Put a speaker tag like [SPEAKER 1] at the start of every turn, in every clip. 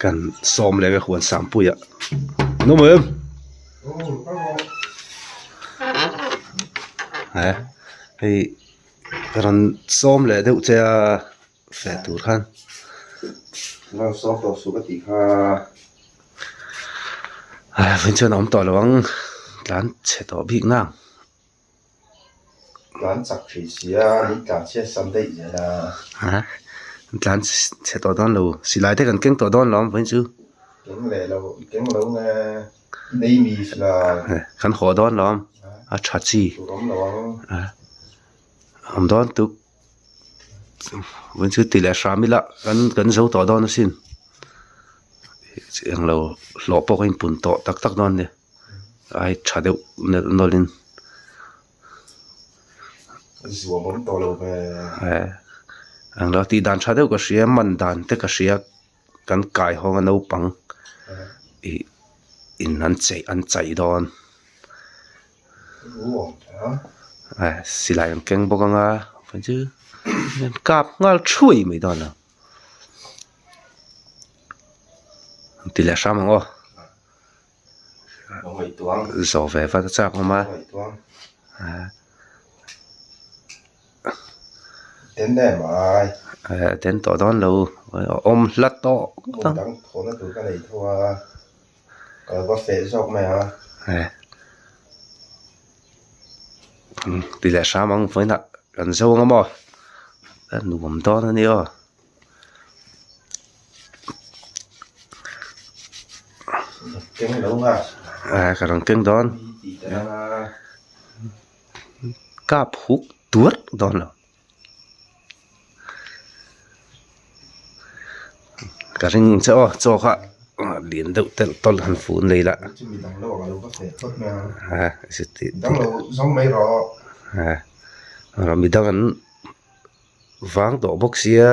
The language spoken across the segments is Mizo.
[SPEAKER 1] Kan sawm leh ka huan sangpuiah an awm em? He hei ka rawn sawm leh deuh che a feh tur khan.
[SPEAKER 2] Rawn sawm tawh suh ka tih kha.
[SPEAKER 1] Vawiin chuan a awm tawh lo ang tlan chhe tawh bik nang.
[SPEAKER 2] Tlan chak thei sia, min tlan chhiat sam daih zel a.
[SPEAKER 1] Ha, tlan chhe tawh dawn lo, silai te kan keng tawh dawn lo ang vawiin chu.
[SPEAKER 2] Keng leh lo, keng lo nge nei mi silai.
[SPEAKER 1] Kan haw dawn lo ang, a tha chi.
[SPEAKER 2] Tur awm lo ang.
[SPEAKER 1] Ha, awm dawn tuk. Vawiin chu ti leh hram ila kan kan zo tawh dawn asin. Englo hlawh pawh ka inpun tawh tak tak dawn nia. Ai tha deuh nelh nawlhin
[SPEAKER 2] Zuam awm tawh lo ve.
[SPEAKER 1] Ang lo tih dan tha deuh ka hria man dan te ka hria kan kai hawng a naupang ih in an cheih an chaih dawn silai an keng bawk anga chu an kap nghal thuai mai dawn a ti leh hram ang aw. Zawh ve vat a chak awm a den tawh dawn lo awm hla tawh ti leh hram ang vawiinah kan zo ang maw a nuam dawn a ni aw. Ka rawn keng dawn kap huk tuar dawn lo ka ring che aw chaw kha lian deuh telh tawlh han fun lei la midang an. Vang tawh bawk sia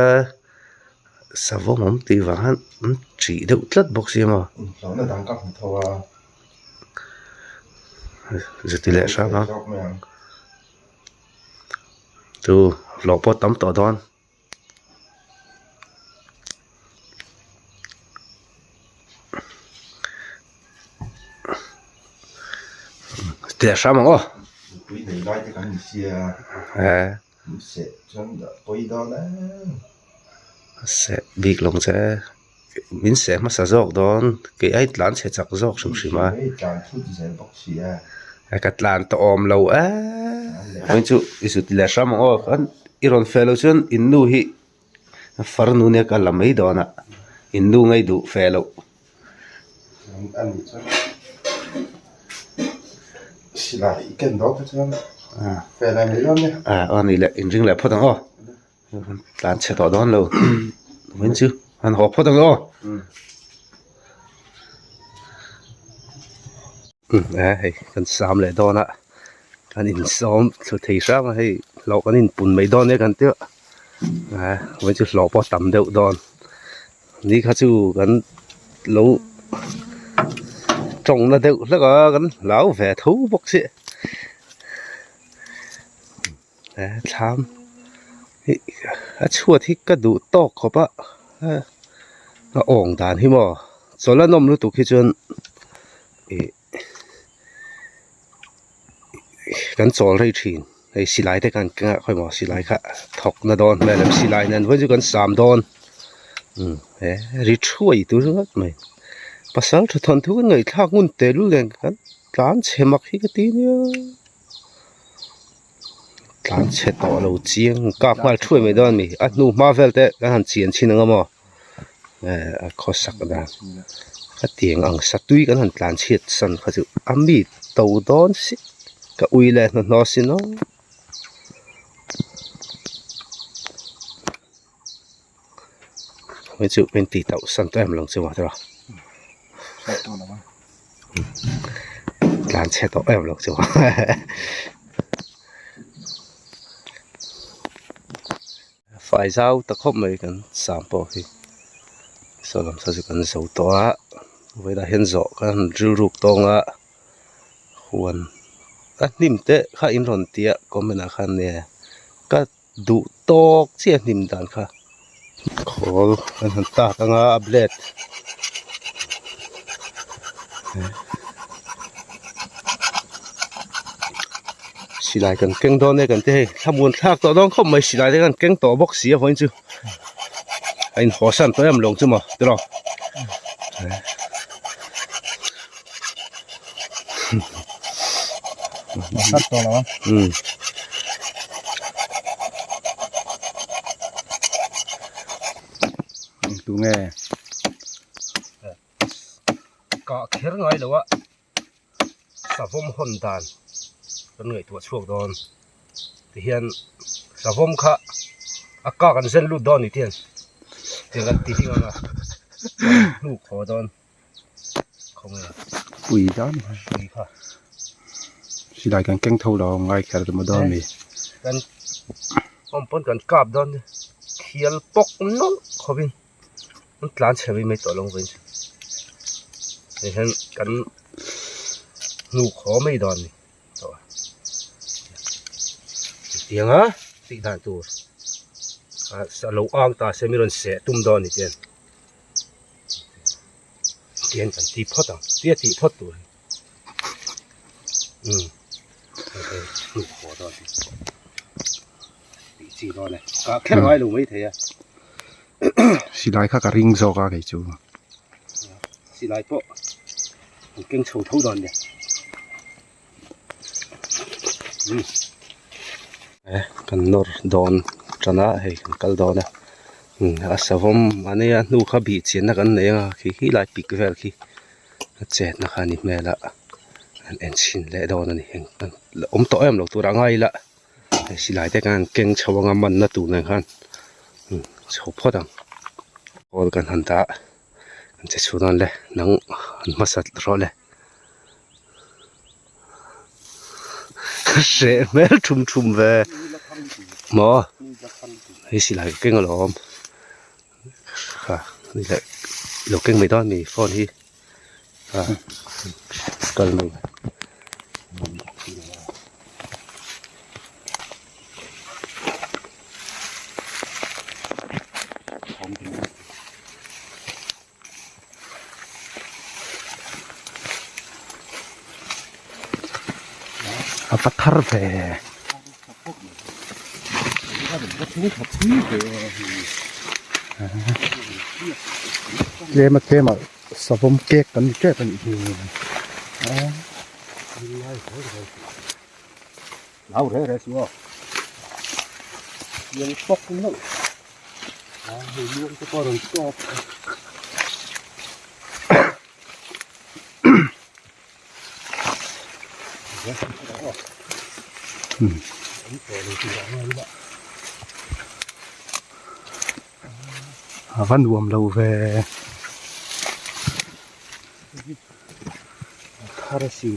[SPEAKER 1] savawm awm tih vang hian an ṭih deuh tlat bawk sia maw. Zeti leh hram a chu hlawh pawh tam tawh dawn. Ti leh hram ang aw. Seh bik lo che min seh hmasa zawk dawn kei ai tlan chhe chak zawk hrim hrim a ka tlan tawh awm lo eee chu i zut leh hram ang aw kan i rawn feh loh chuan in nu hi farnu nia ka la mai dawn a in nu ngei duh feh loh. Aw ni leh inring leh phawt ang aw tlan chhe tawh dawn lo vawiin chu han haw phawt ang aw hei kan sam leh dawn a kan insawm thlu thei hrang a hei hlauh kan inpun mai dawn nia kan tia vawiin chu hlawh pawh a tam deuh dawn. Ni kha chu kan lo tawng na deuh hlek a kan hlau ve tho bawk si he thlam hi a chhuat hi ka duh tawk khawp a a awng dan hi maw chawlh a nawm lutuk hi chuan ih kan chawl rei thin hei silai te kan keng a khawimaw silai kha thawk na dawn hmel em silai nen vawiin chu kan sam dawn umm he ri thuai tur ringawt mai pasal tha thawnthu kan ngaihthlak ngun tehlul nen kan tlan chhe mak hi ka ti nia tlan chhe tawh lo chiang kap nghal thuai mai dawn a ni a hnu hma vel te kan han chian chhin ang a maw. Eh a khawsak dan khatiang ang satui kan han tlan chhiat san kha chu a mi to dawn si ka ui leh hnahnawh sin aw hei chu ka intih tauh san tawh em lo chu maw tlan chhe tawh em lo chu. Fai zau ta khawp mai kan sam pawh hi saw lam saw chu kan zo tawh a vawilah hian zawh kan han rilruk tawng a huan a hnim te kha in rawn tia comment ah khan nge ka duh tawk chiah hnim dan kha khawl kan han tak anga a blade. Silai kan keng dawn e kan ti hei thlamuan thlak tawh dawn khawp mai silai te kan keng tawh bawk si a vawiin chu a inhaw san tawh em lawng chu maw tiraw. Um.
[SPEAKER 2] Tunge.
[SPEAKER 1] Kah kher ngai lo a savawm hawn dan kan ngaihtuah chhuak dawn tihian savawm kha a kak an zen lut dawn ni tihian tiang kan ti hing ang a hnuk haw dawn khawnge
[SPEAKER 2] pui dan
[SPEAKER 1] pui kha
[SPEAKER 2] silai kan keng tho lo ngai kher te maw dawn mi
[SPEAKER 1] kan awm pawn kan kap dawn thial pawk nawlh khawpin. An tlan chhe mai mai tawh lo vawiin chu hei hian kan hnuk haw mai dawn a ni tawh a tiang a tih dan tur a lo ang ta se mi rawn seh tum dawn a ni tiang tiang kan ti phawt ang tia tih phawt tur a ni umm hnuk haw dawn a ni. Tih chi dawn e. Kah kher ngai lo mai thei a.
[SPEAKER 2] Silai kha ka ring zawk a kei chu.
[SPEAKER 1] Silai pawh an keng chho tho dawn nia. E kan nawr dawn tan a hei kan kal dawn a. A savawm a nia hnu kha bih chianna kan nei anga khi khi lai pik vel khi a chetna kha a ni hmel a. An en chhin leh dawn a ni. Awm tawh em lo tur a ngai ila. Hei silai te khan keng chho anga manna tur nen khan chho phawt ang kawl kan han dah kan che chhuah dawn le nang han hmasa rawh le hreh hmel thum thum ve maw hei silai ka keng alawm kha ni leh lo keng mai dawn a ni phone hi. Kal mai.
[SPEAKER 2] A va thar ve. Tlem a tlem ah savawm cake kan ni tep a nih hi.
[SPEAKER 1] Lau re re chu aw. Lian pawk nawlh. A hei luang te pawh a rawn tawp.
[SPEAKER 2] A va nuam lo ve.
[SPEAKER 1] Thar a si.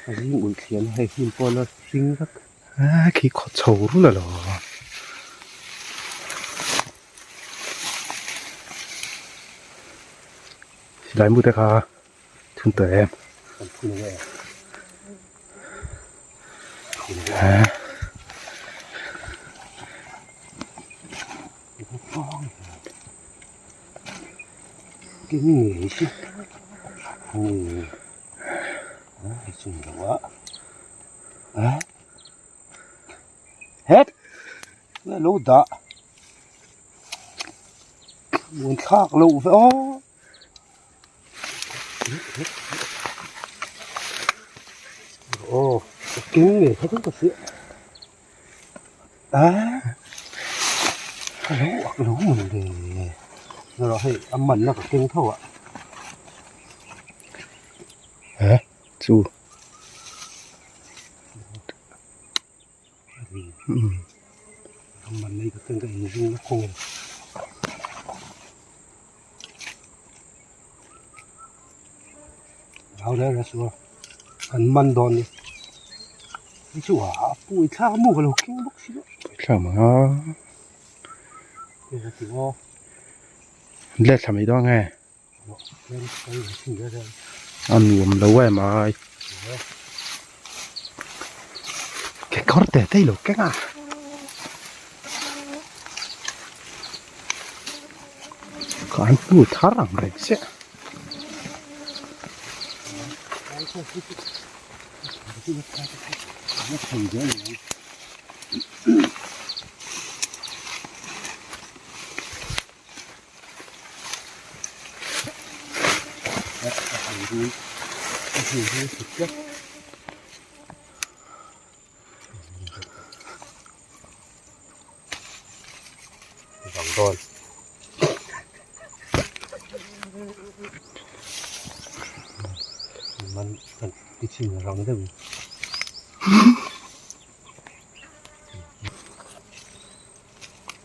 [SPEAKER 1] A zing ulh thlian a hei hnim pawh la hring vek.
[SPEAKER 2] A khi khaw chho rul a lo. Silai mu te kha thun tawh em?
[SPEAKER 1] Kan thun ang e.
[SPEAKER 2] Hee.
[SPEAKER 1] Het lo dah buan thlak loh ve aw. Aw keng ngei kha chu ka hria a ka lo ak lo mun ve erawh hei a man na ka keng tho ah
[SPEAKER 2] he chu
[SPEAKER 1] A man na hi ka keng ka inring na khawng em. Hau reng reng suh a, kan man dawn ni. Hei chu a pui thlak mu ka lo keng bawk si lo.
[SPEAKER 2] Pui thlak mang a.
[SPEAKER 1] Hei ka ti aw.
[SPEAKER 2] Let thla mai dawn nge. A nuam lo em ai. Kekawr te te ilo keng a. Ka an hnu thar ang reng chiah.
[SPEAKER 1] Vang dawn. Man kan ti chhin rang deuh in.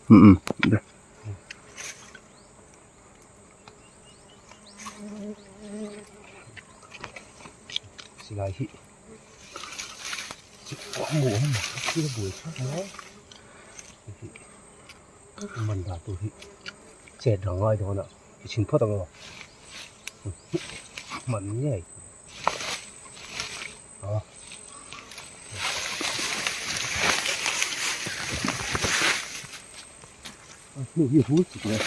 [SPEAKER 1] Um um. Silai hi man dan tur hi chet rang ngai dawn a i chhin phawt ang aw man ngei a hnu hi hul chik leh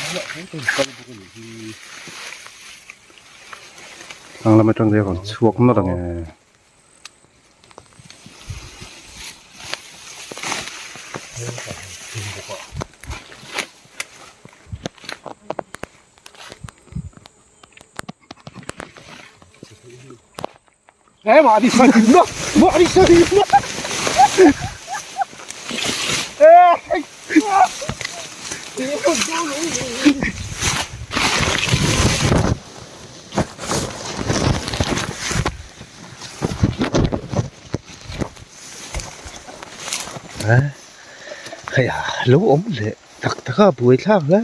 [SPEAKER 1] kal bawk a nih hi.
[SPEAKER 2] Tlang lam atang te rawn chhuak nawlh ang e.
[SPEAKER 1] Hei a lo awm leh tak tak a buai thlak hle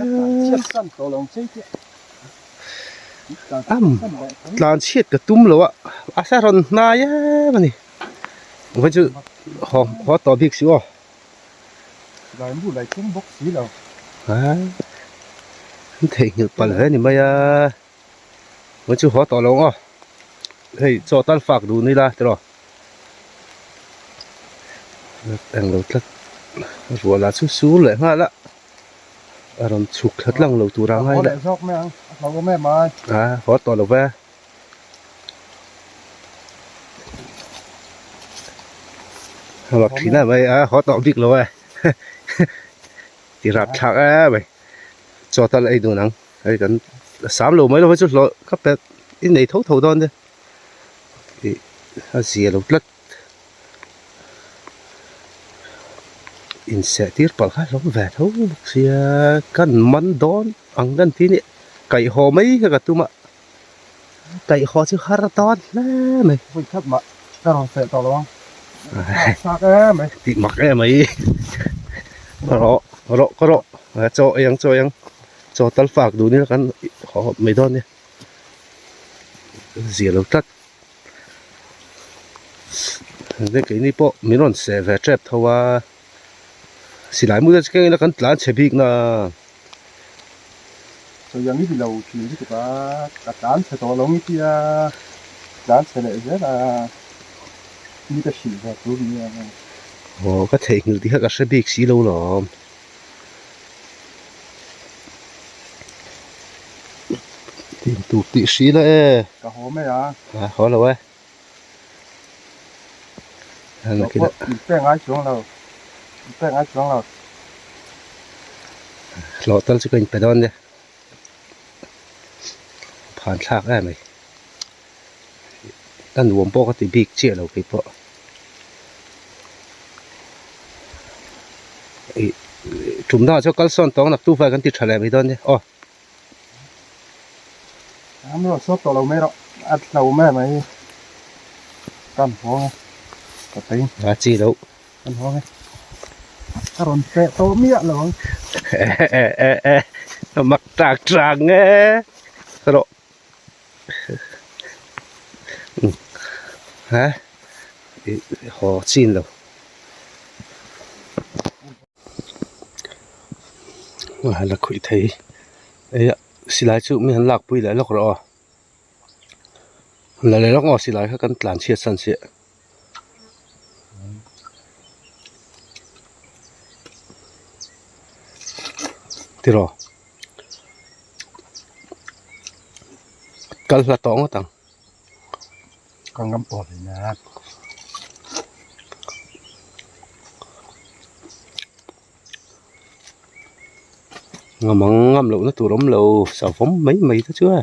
[SPEAKER 1] am tlan chhiat ka tum lo a a sa rawn hnai em a ni vawi chu haw haw tawh bik si aw. An theihnghilh palh ve a ni mai a. Vawi chu haw tawh lo ang aw hei chaw tal fak duh ni la tiraw englo tlat ruah lah chu sur leh nghal a a rawn chhuk thla tlang lo tur a ngai la a haw tawh lo ve a mak thin a mai a haw tawh bik lo e ti rap thlak em mai chaw tal ei dun ang. Hei kan sam lo mai lo hi chu hlawh ka pet i nei tho tho dawn nia ih a zia lo tlat inseh tir palh kha hlawm ve tho bawk sia kan man dawn ang kan ti nia kaih haw mai kha ka tum a kaih haw chu har dawn hle mai.
[SPEAKER 2] Vawikhat mah ka rawn feh tawh lo ang thlak em mai.
[SPEAKER 1] Tih mak em mai rawh rawh ka rawh chaw ei ang chaw ei ang. Chaw tal fak duh nila kan haw mai dawn nia zia lo tlat heng keini pawh min rawn seh ve tep tho a silai mu te chu keng ila kan tlan chhe bik na.
[SPEAKER 2] Sawi ang i ti lo thin lutuk a ka tlan chhe tawh lo nge tia tlan chhe leh zel a mi ka hrilh ve tur nia.
[SPEAKER 1] Aw ka theihnghilh tih kha ka hre bik si lo lawm. Tin tur tih hri la e.
[SPEAKER 2] Ka haw mai a.
[SPEAKER 1] A haw lo e.
[SPEAKER 2] Lo pawh in pek ngai chuang lo. In pek ngai chuang lo.
[SPEAKER 1] Hlawh tal chu ka in pe dawn nia. Phan thlak em mai. Ka nuam pawh ka ti bik chiah lo kei pawh. Ih tum dangah chuan kal sawn tawng nak tufa kan ti tha leh mai dawn nia aw.
[SPEAKER 2] Am rawh sawp tawh lo mai rawh a hlo mai mai kan haw ang e ka tei.
[SPEAKER 1] A chi loh.
[SPEAKER 2] Kan haw ang e. A rawn feh tawh miah lo ang.
[SPEAKER 1] E e e mak tak tak nge rawh. Ha haw chin lo la khawih thei eia silai chu mi han lak pui leh lawk rawh aw la leh lawk aw silai kha kan tlan chhiat san chiah. Tiraw. Kal hla tawh ngawt ang.
[SPEAKER 2] Ka ngam tawh hle nia.
[SPEAKER 1] Ngam ang ngam lohna tur awm lo savawm mai mai te chu e.